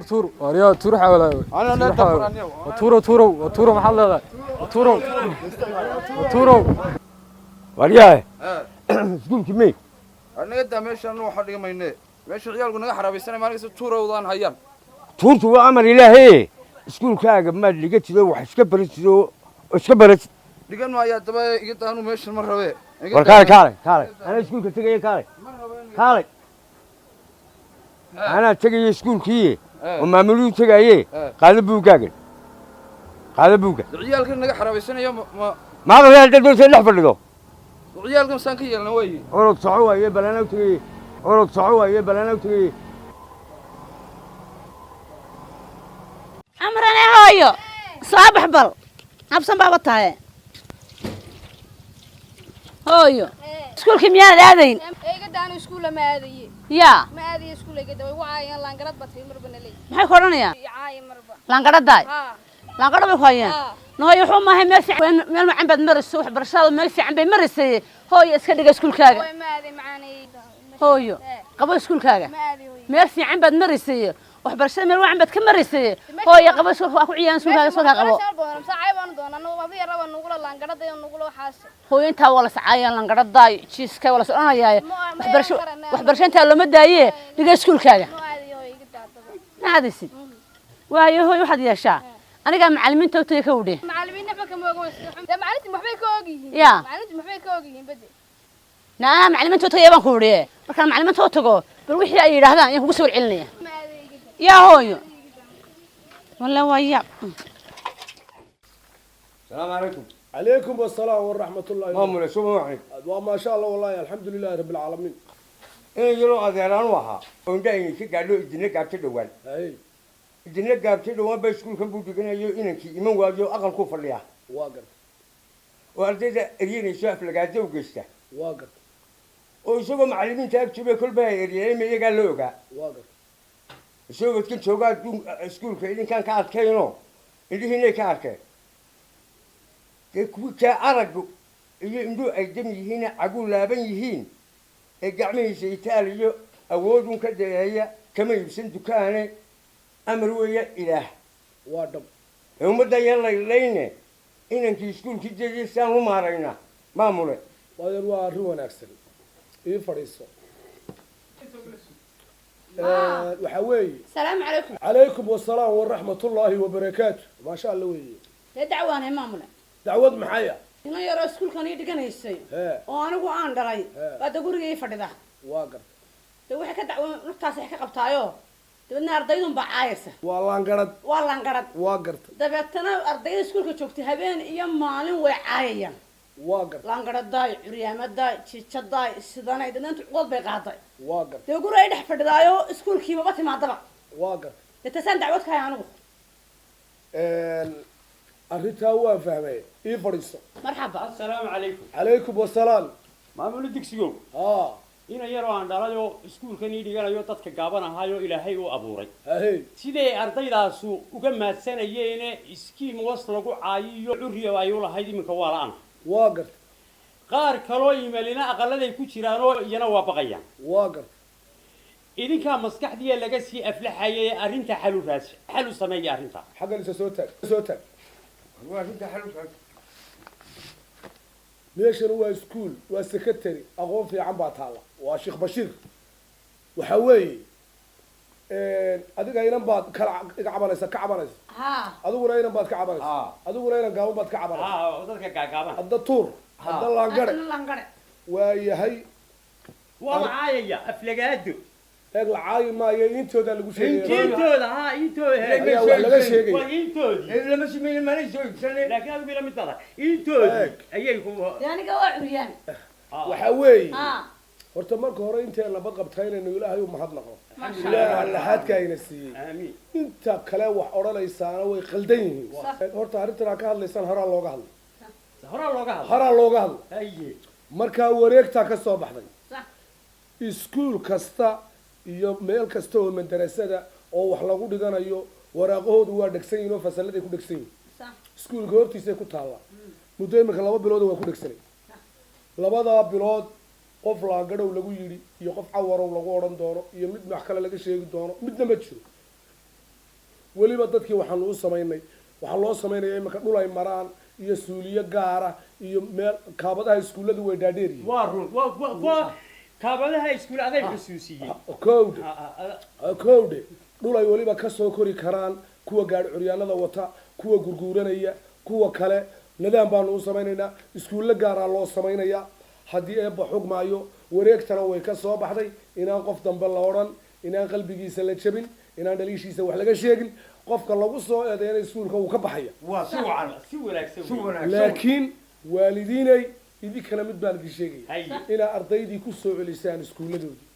Tuur tuur, waaryaa tuur xawalaayo. Tuuro tuurow, waa tuuro, maxaad leedahay? Waa tuurow, waa tuurow. Waryahay, iskuulkii mey? Naga daa meeshaan, waxa dhigamayne. Meesha ciyaalku naga xaraabaysanay, maalin kasta tuurowdaan hayaan. Tuurtu waa amar Ilaahay. Iskuulkaaga maad dhiga jido, wax iska baratid oo iska baratid. Dhigan maayaa daba, iga daanu meeshan ma rabe. War kaalay, kaalay, kaalay, anaa iskuulka tegaya, kaalay, kaalay, anaa tegaya iskuulkii oo maamuluhu tegaaye. Qaado buuggaagan, qaado buugga. Ciyaalkan naga xaraabaysanaya ma Maaqli haddaad doonta dhex fadhido. Ciyaalkan saan ka yeelna waaye. Orod, soco waaye, bal anaa u tegaye. Orod, soco waaye, bal anaa u tegaye. Amrane, hooyo, soo bax bal, habsan baaba tahay. Hooyo, iskuulkii miyaanad aadayn? Iga daanu, iskuulla ma aadaye. Yaa? Ma aadaye iskuulla, iga da way wacaayaan, laangarad batay marba naley. Maxay ku odhanayaan? Caaya marba. Laangadhadaay? Haa. Laangadho bay ku hayaan? Haa. Hooyo, wuxuu maahay meel fiican, meel macan baad marayso, waxbarashada meel fiican bay maraysay. Hooyo, iska dhiga iskuulkaaga. Hooy, ma aaday macaanay. Hooyo, qabo iskuulkaaga. Ma aaday, hooy. Meel fiican baad maraysay, waxbarashada meel wacan baad ka maraysay. Hooyo, qabo iskuulka, waa ku ciyaan iskuulkaaga, iskuulkaa qabo. Saacay baanu doonaa, adu yaraba nugula laangarada nugula waxaas. Hooyo, intaa waa la sacaayaan, laangadhadaay, jiiska waa la soconayaa. Waxbarasho, waxbarasho intaa looma daaye, dhiga iskuulkaaga. Ma aaday, hooy, iga daadaba. Ma aadaysid waayo. Hooyo, waxaad yeeshaa, anigaa macallimiinta u tagay ka wudhe. Macallimiinna waxba kama oga, dee macallintii waxbay ka og yihiin. Ya. Macallintii waxbay ka og yihiin bade. Na anaa macallimiinta u tagaya baan ku wudhe. Markaan macallimiinta u tago, bal wixii ay yidhaahdaan ayaan kugu soo warcelinaya. Ma aaday, iga daa. Yaa hooyo, walla waa yaab. Asalaamu calaykum. عليكم السلام ورحمة الله. Maamule, suba waxay. وما شاء الله، والله الحمد لله رب العالمين. In yaroo adeeraan u ahaa oo indhaha ka gaadho, idinla gaabta dhowaan. هاي. Idinla gaabtay dhowaan ba iskuulkan buu dhiganayo, inankii iman waayo, aqalkuu fadhiyaa. واقر. Oo ardayda eryanayso, aflagaado u geysta. واقر. Oo isagoo macallimiinta ag joogay kolba ay eryeen, ma iyagaa la ogaa. واقر. Isagoo wadkan joogaa adduun iskuulka idinkaan ka adkayno, indhihiinay ka arkeen. Dee kuwi kaa araggu iyo indhuhu ay dam yihiin, caguu laaban yihiin, ee gacmihiisa itaal iyo awoodun ka dayeeya, kama iibsan dukaane, amar weeye Ilaah. واقر. Ee ummadda yaan laylayne, inankii iskuulkii jeediya saan u maarayna, maamule? واقر، waa arrin wanaagsan, ii fadhiiso. Waxa weeye. Salaamu calaykum. عليكم والسلام ورحمة الله وبركاته، ما شاء الله weeye. Dee dacwaanay, maamule. Dacwad maxaya? Inan yaroo iskuulkan ii dhiganaysay hee oo anigu aan dhalay baa de guriga ii fadhida. Waa garta. Dee waxay ka dacwo naftaas wax ka qabtaayo, dabeedna ardaydun baa caayaysa. Waa laangarad. Waa laangarad. Waa garta. Dabeetana ardayda iskuulka joogtay habeen iyo maalin way caayayaan. Waa garta. Laangaradaay, curyaamadaay, jiijadaay, sidanay. Dabeedna inta cuqood bay qaaday. Waa garta. Dee guri ay dhex fadhidaayo, iskuulkii maba timaadaba. Waa garta. Dee taasaan dacwad ka hay anigu. Arrintaa waan fahmay, ii fadhiiso. Marxaba. Asalaamu calaykum. Calaykum wasalaam. Maamula dugsigow. Haa. Ina yaroo aan dhalayoo iskuulkan ii dhiganayo, dadka gaaban ahaayoo Ilaahay u abuuray, ahey siday ardaydaasu uga maadsanayeene iskiim was lagu caayiyo curriya ay u lahayd, iminka waa la-an. Waa garta. Qaar kaloo imalina aqaladay ku jiraanoo iyana waa baqayaan. Waa garta. Idinkaa maskaxdiya laga sii aflaxayay, arrinta xalu raas, xalu sameeya arrinta. Xaggan isa soo taag, soo taag. Waa arrinta xal u taag. Meeshan waa iskuul, waa secretary, aqoon fiican baa taalla, waa Sheekh Bashiir. Waxa weeye, adiga inan baad kala iga cabanaysa, ka cabanaysa. Haa. Adiguna inan baad ka cabanaysa. Adiguna inan gaaban baad ka cabanaysa. Haa, dadka gaagaaban. Hadda tuur, hadda laangare. Laangare. Waa yahay. Waa la caayaya, aflagaado. Eeg, la caayi maayo, intoodaa lagu sheegaya. Intooda, haa, intooda. Ayaa wax laga sheegaya. Waa intoodii. Lama simeyn, mana soo iibsanay. Laakiin adigu ila mid baada intoodii ayay ku Dee aniga waa curyaan. Waxa weeye, haa, horta marka hore inteen nabad qabta inaynu Ilaahay u mahadnaqo. Maasha. Ilaaha laxaadka ayna siiyey. Aamiin. Inta kale wax odhanaysaana way qaldan yihiin. Horta arrintan aad ka hadlaysaan horaa looga hadlay. Horaa looga hadla. Horaa looga hadlay. Haye. Markaa wareegtaa ka soo baxday. Iskuul kasta iyo meel kasta oo madarasada oo wax lagu dhiganayo, waraaqahoodu waa dhegsan yihin oo fasalladay ku dhegsan yihin. Iskuulka hortiisay ku taallaa. Muddo imika 2 bilood waa ku dhegsanay. Labadaa bilood qof laangadhow lagu yidhi iyo qof cawarow lagu odhan doono iyo mid wax kale laga sheegi doono midna ma jiro. Weliba dadkii waxaanu u samaynay, waxaa loo samaynaya iminka dhul ay maraan iyo suuliyo gaara iyo meel. Kaabadaha iskuulladu way dhaadheer yihiin. Waa run, waa kaabadaha iskuul aday xusuusiyey. Kowdhe, kowdhe, dhul ay weliba kasoo kori karaan kuwa gaadhi curyaanada wata, kuwa gurguuranaya, kuwa kale. Nidaam baanu u samaynaynaa, iskuulle gaaraa loo samaynayaa haddii Eebba xugmaayo. Wareegtana way ka soo baxday inaan qof dambe la odhan, inaan qalbigiisa la jabin, inaan dhaliishiisa wax laga sheegin. Qofka lagu soo eedeynay iskuulka wuu ka baxaya. Waa si wacan. Si wanaagsan. Si wanaagsan. Laakiin waalidiinay, idinkana mid baan idin sheegaya: Haye. inaa ardaydii ku soo celisaan iskuulladoodii.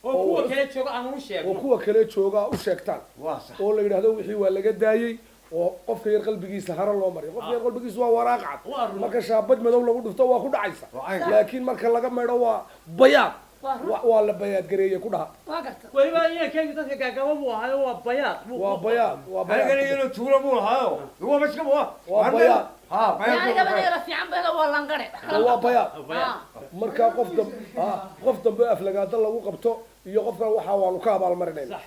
Oo kuwa kale jooga aan u Oo sheegno. kuwa kale joogaa u sheegtaan. Waa sax. Oo la yidhahdo wixii waa laga daayey, oo qofka yar qalbigiisa hare loo mariyo. Qofka yar qalbigiisa waa waraaq cad. Waa run. Marka shaabad madow lagu dhufto waa ku dhacaysa. Waa cayn. Laakiin marka laga maydho waa bayaad. Waa la bayaad gareeye ku dhaha. Waa garta. Weliba inankeygu dadka gaagaba buu ahaayo, waa bayaad. Waa bayaad, waa Anigana bayaad. iyadoo tuulo buu lahaayo, waa iska waa. Waa bayaad. Ha, bayaad. Yani gabadha yara fiican bayda, waa langare. Waa bayaad. Bayaad. Marka qof dambe, qof dambe aflagaada lagu qabto iyo qofkan waxaa waanu ka abaalmarinayna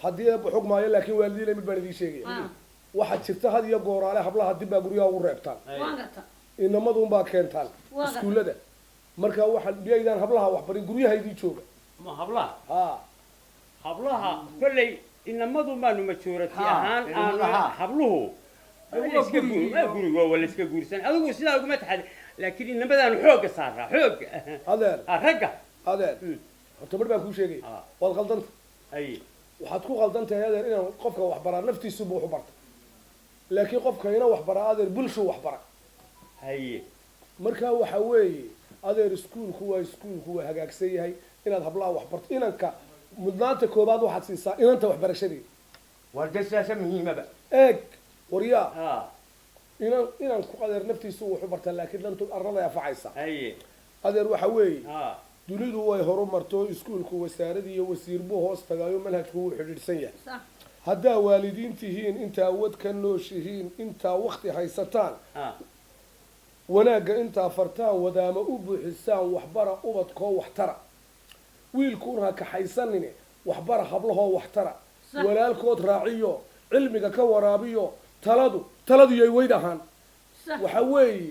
haddii Eebba xugmaayo. Laakiin waalidiina, mid baan idiin sheegaya: waxaa jirta had iyo gooraale hablaha dib baa guryaha ugu reebtaan. Waan garta. Inamadunbaa keentaan Waa garta. iskuullada. Marka waxaa miyaydaan hablaha waxbarin guryaha idiin jooga? Ma hablaha? Ha. Hablaha kolley inamadu baanu majority Ha, ahaan aanu inamada, ha. Habluhu waa iska waa guriga waa la iska guursan, adigu sidaa uguma taxadi, laakiin inamadaanu xoogga saaraa, xoogga. Adeer. Ah, ragga. Adeer, horta mar baan kuu sheegaya. Waad qaldanta. Ay. Waxaad ku qaldan tahay, adeer, inaan qofka waxbaraa naftiisuba wax u barta, laakiin qofka ina waxbaraa, adeer, bulshu waxbara. Haye. Marka waxa weeye, adeer, iskuulku waa hagaagsan yahay. Inaad hablaha waxbarto, inanka mudnaanta koobaad waxaad siisaa inanta waxbarashadeeda. Waa dee sidaasa muhiimaba. Eeg waryaa. Ha. Inanku, adeer, naftiisu wax u bartaa, laakiin dhantu arladay anfacaysa. Haye. Adeer, waxa weeye, ha dunidu way horumarto, iskuulku wasaaradii iyo wasiir buu hoos tagaayo, manhajku wuu xidhiidhsan yahay. Haddaa waalidiin tihiin, intaa wad ka nooshihiin, intaa wakti haysataan, ha wanaagga intaa fartaan, wadaama u buuxisaan, waxbara ubadkoo waxtara. Wiilkuun ha kaxaysanine, waxbara hablahoo waxtara. Walaalkood raaciyo, cilmiga ka waraabiyo, taladu yay weyd ahaan. Waxa weeye,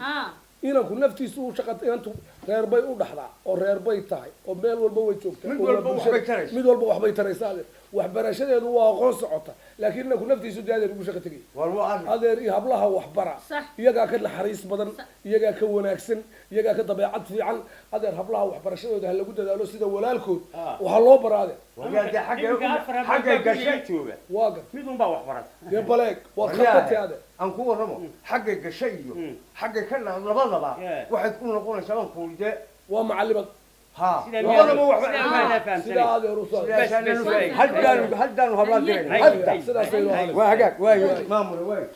inanku naftiisu u shaqa, inantu reer bay u dhaxdaa oo reer bay tahay oo meel walba way joogtaa. Mid oo waa walba bulshada. Waxbay taraysaa. Mid walba waxbay taraysaa, adeer. Waxbarashadeedu waa aqoon socota, laakiin inanku naftiisu dee, adeer, ugu shaqa tegay. War waa arrin. Adeer, iyo hablaha waxbara. Iyagaa ka naxariis badan, iyagaa ka wanaagsan, iyagaa ka dabeecad fiican. Adeer, hablaha waxbarashadooda ha lagu dadaalo, sida walaalkood waxaa loo bara, adeer. Waryaa dee xaggay Iminka afar hablood xaggay baa gashay. guriga jooga. Waa gar. Mid unbaa wax barata. Dee baleeg, waad Waryaa, khatartay, adeer. Aan ku warramo, xaggay gashay iyo xaggay ka dhac labadaba waxay ku noqonaysaa baan kuuli dee. Waa macalimad. Ha. Sidaa labadaba miyaa- waxba. sidaa miyaa fahamsanay? Sidaa, adeer, u soo. Bas, bas, bas. Haddaanu hablaa dirayna hadda. Sidaasay loo hadlay. Waa hagaag, waayo maamule, waayo.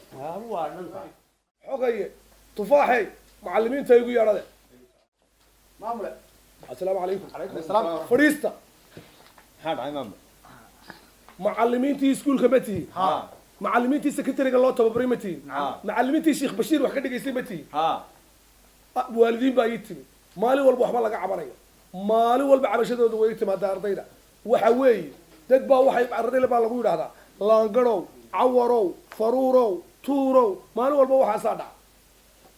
Waa dhanta. Xogaye tufaaxey, macalimiinta igu yeedhade. Maamule. Assalaamu calaykum. Calaykum asalaam. Fadhiista. Maxaa dhacay, maamule? Macalimiintii iskuulka ma tihin? Ha. Macalimiintii secretary-ga loo tababaray ma tihin? Ha. Macalimiintii Sheekh Bashiir wax ka dhigaysay ma tihin? Ha. Ah, waalidiin baa ii timi. Maalin walba waxba laga cabanaya, maalin walba cabashadooda way timaadaa ardayda. Waxa weeye, dad baa waxay ardayda baa lagu yidhahdaa laangarow, cawarow, faruurow, tuurow. Maalin walba waxaasaa dhaca.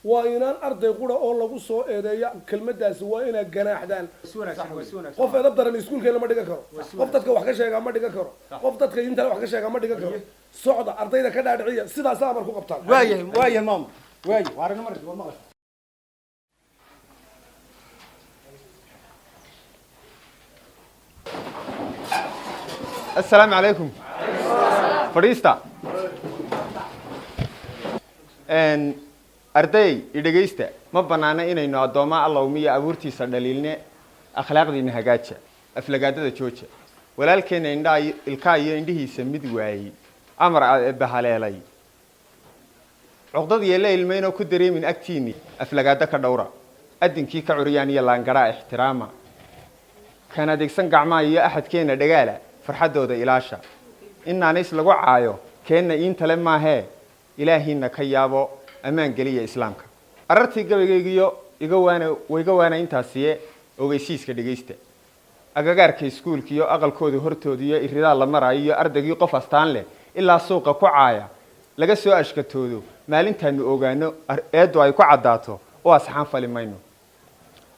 Waa inaan arday qura oo lagu soo eedeeya kelmadaasi, waa inaad ganaaxdaan. Si wanaagsan, waa si wanaagsan. Qof edab daran iskuulkeena ma dhigan karo. Qof dadka wax ka sheegaa ma dhigan karo. Qof dadka intale wax ka sheegaa ma dhigan karo. Socda, ardayda ka dhaadhiciya, sidaas amar ku qabtaan. Waayahay, waayahay maamul, waayahay. Waa aragna markas waad maqashay. Asalaamu calaykum. Fadhiista. Arday, idhegaysta: ma bannaana inaynu addoomma Allowmiya abuurtiisa dhaliilne. Akhlaaqdiina hagaaja, aflagaadada jooja. Walaalkeenna indhaa ilkaa iyo indhihiisa mid waayey, amar bahaleelay, cuqdad yeela ilmaynoo ku dareemin agtiinni. Aflagaado ka dhowra. Adinkii ka curyaan iyo laangaraa ixtiraama. Kan adeegsan gacmaha iyo axadkeenna dhagaala, farxaddooda ilaasha. Inaanays lagu caayo keenna iintale maahee, Ilaahiinna ka yaabo, ammaan geliya islaamka. Arartii gabaygaygiyo iga waana wayga waana intaasiye. Ogeysiiska dhegaysta: agagaarka iskuulka iyo aqalkooda hortooda iyo iridaa la maraayo iyo ardaygii qof astaan leh. Ilaa suuqa ku caaya laga soo ashkatoodo, maalintaanu ogaano eeddu ay ku caddaato oo asxaan fali mayno.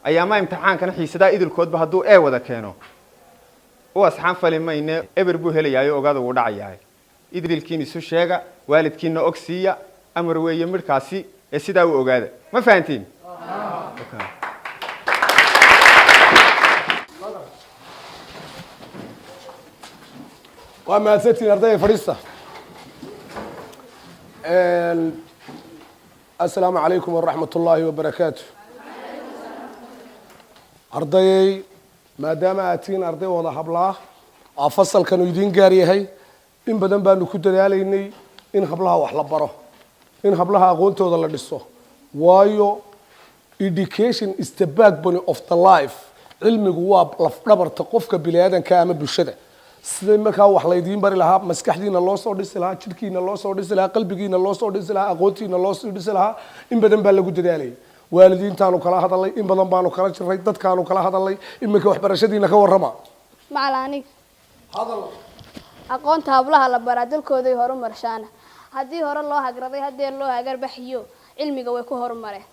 Ayaama imtixaankana xiisadaa idilkoodba hadduu ee wada keeno, u asxaan fali mayne, eber buu helayaayo, ogaada wuu dhacayahay. Idilkiin isu sheega, waalidkiinna og siiya, amar weeye midhkaasi ee sidaa u ogaada. Ma fahantiin? Waa mahadsantihiin ardayda, fadhiista. Assalaamu calaykum waraxmat ullaahi wabarakaatu. Ardayay, maadaama aad tihiin arday wada hablaa aa fasalkanu idiin gaar yahay, in badan baanu ku dadaalaynay in hablaha wax la baro, in hablaha aqoontooda la dhiso, waayo education is the backbone of the life. Cilmigu waa lafdhabarta qofka biniaadanka ama bulshada. Sidai markaa wax laydiin bari lahaa, maskaxdiina loo soo dhisi lahaa, jidhkiina loo soo dhisi lahaa, qalbigiina loo soo dhisi lahaa, aqoontiina loo soo dhisi lahaa, in badan baa lagu dadaalayay. Waalidiintaanu kala hadalay, in badan baanu kala jiray, dadkaanu kala hadalay. Iminka waxbarashadiina ka warrama. Macal aniga aqoonta hablaha la baraa dalkooday horumarshaana. Haddii hore loo hagraday, haddee loo hagarbaxiyo, cilmiga way ku horumareen.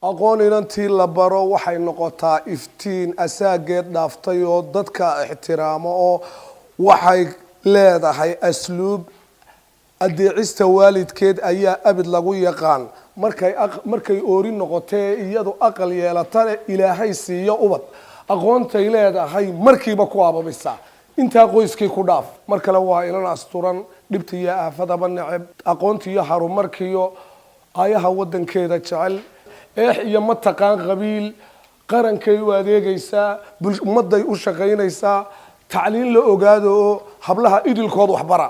Aqoon inantii la baro waxay noqotaa iftiin asaageed dhaaftay oo dadka ixtiraamo, oo waxay leedahay asluub. Adeecista waalidkeed ayaa abid lagu yaqaan. Markay oori noqotee iyadu aqal yeelatane Ilaahay siiyo ubad, aqoontay leedahay markiiba ku ababisaa. Intaa qoyskii ku dhaaf, mar kale waa inan asturan, dhibta iyo aafadaba neceb, aqoonta iyo harumarkiyo ayaha wadankeeda jecel. Eex iyo mataqaan qabiil, qarankay u adeegaysaa, ummadday u shaqaynaysaa. Tacliin la ogaado oo hablaha idilkood waxbara.